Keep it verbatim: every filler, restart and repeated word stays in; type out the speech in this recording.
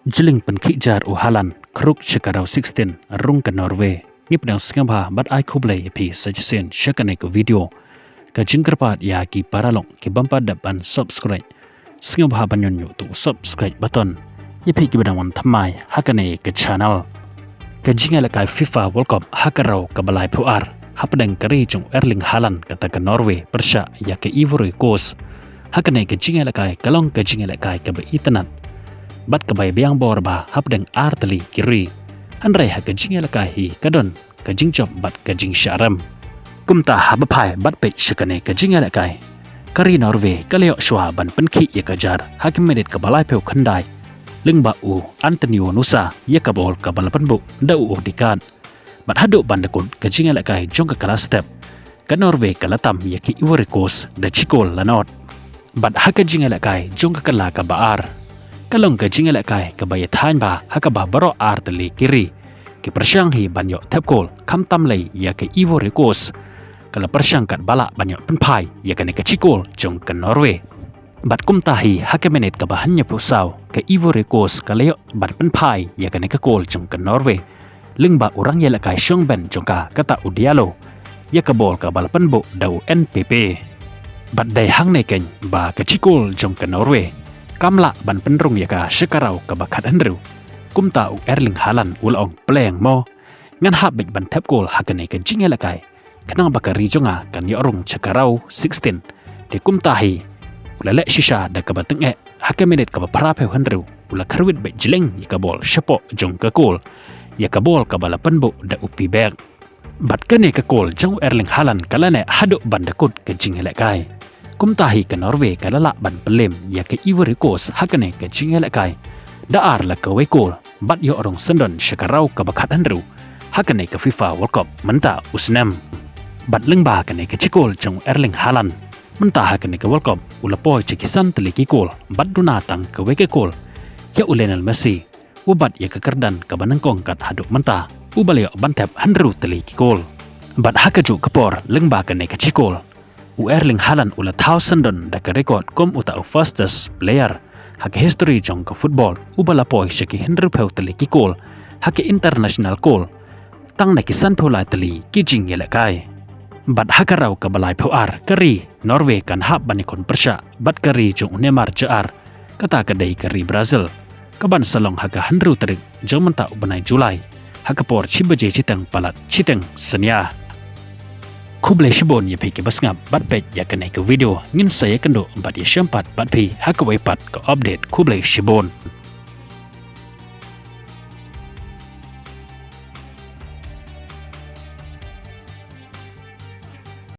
Jylliew pynkhih jar u Haaland, khruk sha ka round sixteen, rung ka Norway. Ngi pdiang sngewbha bad ai khublei ïa phi sa shisien sha kane ka video. Ka jingkyrpad ïa ki paralok ki bym pat dep ban subscribe, sngewbha ban ñion ñiuh tu subscribe button ïa phi ki ba dang wan thymmai ha kane ka channel. Ka jingïalehkai FIFA World Cup ha ka round kaba laiphew ar, hapdeng ka ri jong u Erling Haaland kata ka Norway pyrshah ïa ka Ivory Coast. Ha kane ka jingïalehkai ka long ka jingïalehkai kaba itynnad bad kaba ïabiang bor bha hapdeng ar tylli ki ri. Hynrei ha ka jingïalehkai hi ka don ka jingjop bad ka jingshah rem. Kumta haba phai bad peit sha kane ka jingïalehkai, ka ri Norway ka la ïoh shuwa ban pynkhih ïa ka jar ha ka minit kaba laiphew khyndai, lyngba u Antonio Nusa ïa ka bol kaba la pynbuh da u Odegaard. Bad haduh ban da kut ka jingïalehkai jong ka kylla step, ka Norway ka la tam ïa ka Ivory Coast da shi kol la nod. Bad ha ka jingïalehkai jong ka kylla kaba ar, ka long ka jingïalehkai kaba ïathuh bha ha kaba baroh ar tylli ki ri ki pyrshang hi ban ïoh thep kol, khamtam lei ïa ka Ivory Coast ka la pyrshang katba lah ban ïoh pynphai ïa kane ka shi kol jong ka Norway. Bad kumta hi ha ka minit kaba hynñiewphew saw, ka Ivory Coast ka la ïoh ban pynphai ïa kane ka kol jong ka Norway, lyngba u rangïalehkai shong bench jong ka kata u Diallo ïa ka bol kaba la pynbuh da u Npp. Bad dei hangne keiñ ba ka shi kol jong ka Norway kam lah ban pynrung ïa ka sha ka round kaba khathynriew. Kumta u Erling Haaland u la ong, "Pyrshang mo, ngan hap beit ban thep kol ha kane ka jingïalehkai, khnang ba ka ri jong nga kan ïoh rung sha ka round sixteen." Te kumta hi u la leh shisha da kaba tyngeh, ha ka minit kaba phraphew hynriew u la kyrwit beit jylliew ïa ka bol shapoh jong ka kol, ïa ka bol kaba la pynbuh da u Piberg. Bad kane ka kol jong u Erling Haaland ka la neh haduh ban da kut ka jingïalehkai. Kumta hi ka Norway ka la lah ban pynlem ïa ka Ivory Coast ha kane ka jingïalehkai da ar la kawei kol, bad ïoh rung syndon sha ka round kaba khathynriew ha kane ka FIFA World Cup mynta u snem. Bad lyngba kane ka shi kol jong u Erling Haaland, mynta ha kane ka World Cup u la poi sha ki san tylli ki kol, bad duna tang kawei ka kol ïa u Lionel Messi, u bat ïa ka kyrdan kaba nyngkong kat haduh mynta, u ba la ïoh ban thep hynriew tylli ki kol. Bad ha kajuh ka por, lyngba kane ka shi kol, u Erling Haaland u la thaw syndon da ka record kum uta u fastest player ha ka history jong ka football, u ba la poi sha ki hynriewphew tylli ki kol ha ka international kol, tang na ki sanphew lai tylli ki jingïalehkai. Bad ha ka round kaba laiphew ar, ka ri Norway kan hap ban ïakhun pyrshah bad ka ri jong u Neymar Junior, kata ka dei ka ri Brazil, kaban sa long ha ka hynriew tarik jong mynta u bnai July, ha ka por shi baje shiteng palat shiteng synñia. Khublei shibun ïa phi kiba sngap bad peit ïa kane ka video. Ngin sa ïakynduh bad ïashem pat bad phi ha kawei pat ka update. Khublei shibun.